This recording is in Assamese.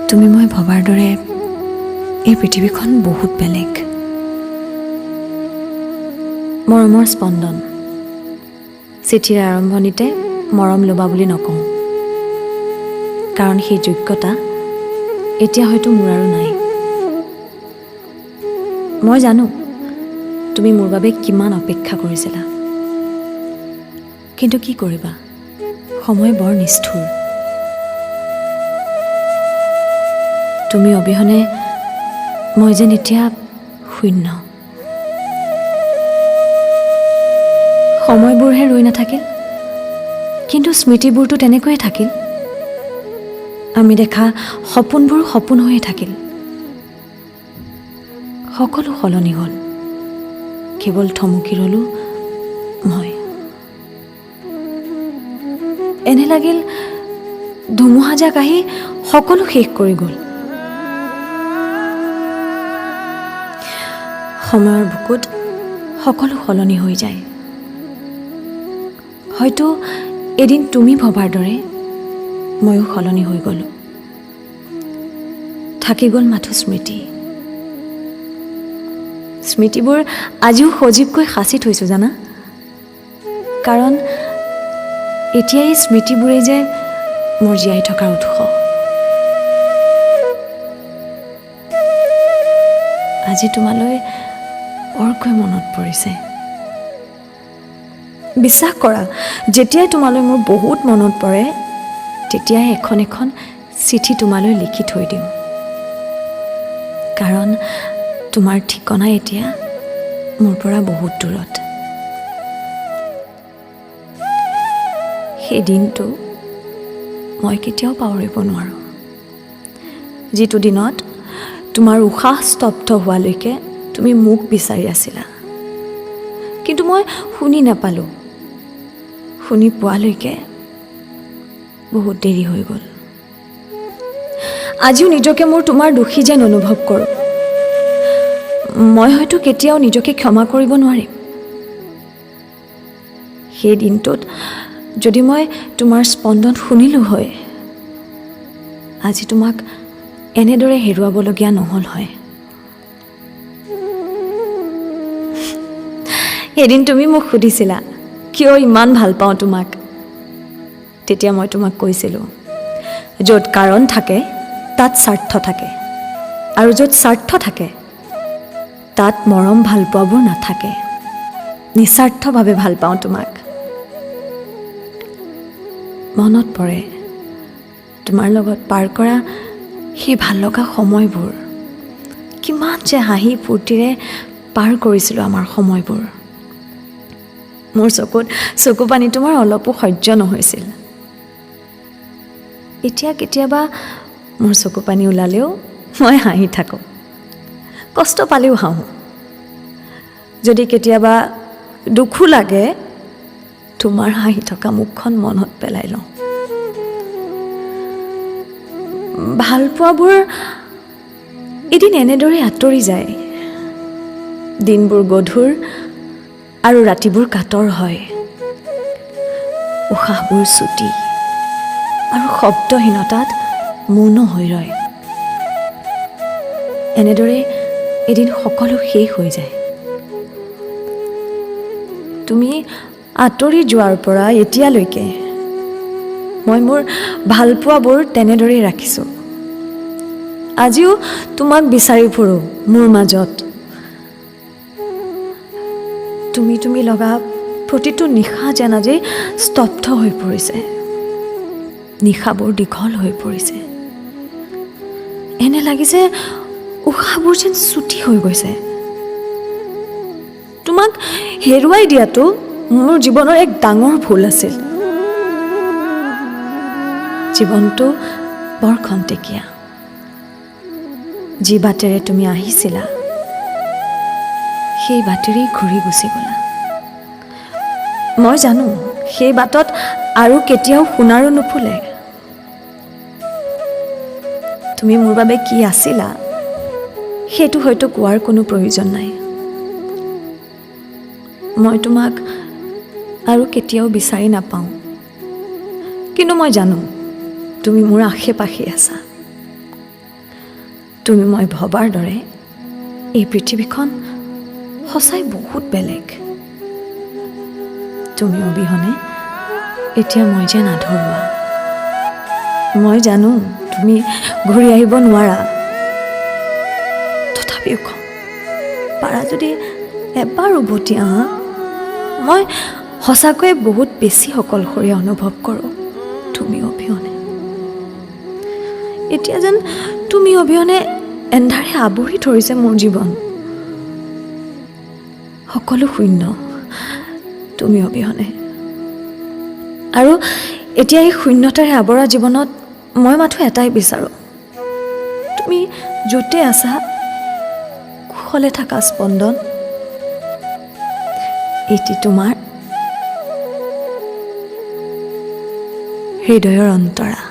তুমি মই ভবাৰ দৰে এই পৃথিৱীখন বহুত বেলেগ। মৰমৰ স্পন্দন। চিঠিৰ আৰম্ভণিতে মৰম ল'বা বুলি নকওঁ, কাৰণ সেই যোগ্যতা এতিয়া হয়তো মোৰ আৰু নাই। মই জানো তুমি মোৰ বাবে কিমান অপেক্ষা কৰিছিলা, কিন্তু কি কৰিবা, সময় বৰ নিষ্ঠুৰ। তুমি অবিহনে মই যেন এতিয়া শূন্য। সময়বোৰহে ৰৈ নাথাকিল, কিন্তু স্মৃতিবোৰতো তেনেকৈয়ে থাকিল। আমি দেখা সপোনবোৰ সপোন হৈয়ে থাকিল। সকলো সলনি হ'ল, কেৱল থমকি ৰ'লোঁ মই। এনে লাগিল ধুমুহাজাক আহি সকলো শেষ কৰি গ'ল। সময়ৰ বুকুত সকলো সলনি হৈ যায়। হয়তো এদিন তুমি ভবাৰ দৰে ময়ো সলনি হৈ গ'লোঁ। থাকি গ'ল মাথো স্মৃতি। স্মৃতিবোৰ আজিও সজীৱকৈ সাঁচি থৈছোঁ জানা, কাৰণ এতিয়া এই স্মৃতিবোৰেই যে মোৰ জীয়াই থকাৰ উৎস। আজি তোমালৈ বৰকৈ মনত পৰিছে। বিশ্বাস কৰা, যেতিয়াই তোমালৈ মোৰ বহুত মনত পৰে তেতিয়াই এখন এখন চিঠি তোমালৈ লিখি থৈ দিওঁ, কাৰণ তোমাৰ ঠিকনা এতিয়া মোৰ পৰা বহুত দূৰত। সেই দিনটো মই কেতিয়াও পাহৰিব নোৱাৰোঁ, যিটো দিনত তোমাৰ উশাহ স্তব্ধ হোৱালৈকে তুমি মোক বিচাৰি আছিলা, কিন্তু মই শুনি নাপালোঁ। শুনি পোৱালৈকে বহুত দেৰি হৈ গ'ল। আজিও নিজকে মোৰ তোমাৰ দোষী যেন অনুভৱ কৰোঁ। মই হয়তো কেতিয়াও নিজকে ক্ষমা কৰিব নোৱাৰিম। সেই দিনটোত যদি মই তোমাৰ স্পন্দন শুনিলোঁ হয়, আজি তোমাক এনেদৰে হেৰুৱাবলগীয়া নহ'ল হয়। এদিন তুমি মোক সুধিছিলা কিয় ইমান ভাল পাওঁ তোমাক। তেতিয়া মই তোমাক কৈছিলোঁ, য'ত কাৰণ থাকে তাত স্বাৰ্থ থাকে, আৰু য'ত স্বাৰ্থ থাকে তাত মৰম ভালপোৱাবোৰ নাথাকে। নিস্বাৰ্থভাৱে ভাল পাওঁ তোমাক। মনত পৰে তোমাৰ লগত পাৰ কৰা সেই ভাল লগা সময়বোৰ, কিমান যে হাঁহি ফূৰ্তিৰে পাৰ কৰিছিলোঁ আমাৰ সময়বোৰ। মোৰ চকুত চকু পানী তোমাৰ অলপো সহ্য নহৈছিল। এতিয়া কেতিয়াবা মোৰ চকু পানী ওলালেও মই হাঁহি থাকোঁ, কষ্ট পালেও হাঁহোঁ। যদি কেতিয়াবা দুখো লাগে, তোমাৰ হাঁহি থকা মুখখন মনত পেলাই লওঁ। ভালপোৱাবোৰ এদিন এনেদৰে আঁতৰি যায়। দিনবোৰ গধুৰ আৰু ৰাতিবোৰ কাতৰ হয়, উশাহবোৰ চুটি আৰু শব্দহীনতাত মৌন হৈ ৰয়। এনেদৰে এদিন সকলো শেষ হৈ যায়। তুমি আঁতৰি যোৱাৰ পৰা এতিয়ালৈকে মই মোৰ ভালপোৱাবোৰ তেনেদৰেই ৰাখিছোঁ। আজিও তোমাক বিচাৰি ফুৰোঁ মোৰ মাজত। তুমি তুমি লগা প্ৰতিটো নিশা যেন আজি স্তব্ধ হৈ পৰিছে, নিশাবোৰ দীঘল হৈ পৰিছে। এনে লাগিছে উশাহবোৰ যেন চুটি হৈ গৈছে। তোমাক হেৰুৱাই দিয়াটো মোৰ জীৱনৰ এক ডাঙৰ ভুল আছিল। জীৱনটো বৰ খন্তেকীয়া। যি বাটেৰে তুমি আহিছিলা সেই বাটেৰেই ঘূৰি গুচি গ'লা। মই জানো সেই বাটত আৰু কেতিয়াও সোণাৰো নুফুলে। তুমি মোৰ বাবে কি আছিলা সেইটো হয়তো কোৱাৰ কোনো প্ৰয়োজন নাই। মই তোমাক আৰু কেতিয়াও বিচাৰি নাপাওঁ, কিন্তু মই জানো তুমি মোৰ আশে পাশে আছা। তুমি মই ভবাৰ দৰে এই পৃথিৱীখন সঁচাই বহুত বেলেগ। তুমি অবিহনে এতিয়া মই যেন আধৰুৱা। মই জানো তুমি ঘূৰি আহিব নোৱাৰা, তথাপিও কম, পাৰা যদি এবাৰ উভতি আহা। মই সঁচাকৈয়ে বহুত বেছি অকলশৰীয়া অনুভৱ কৰোঁ তুমি অবিহনে। এতিয়া যেন তুমি অবিহনে এন্ধাৰে আৱৰি ধৰিছে মোৰ জীৱন। সকলো শূন্য তুমি অবিহনে। আৰু এতিয়া এই শূন্যতাৰে আৱৰা জীৱনত মই মাথো এটাই বিচাৰোঁ, তুমি য'তে আছা কুশলে থাকা স্পন্দন। এটি তোমাৰ হৃদয়ৰ অন্তৰা।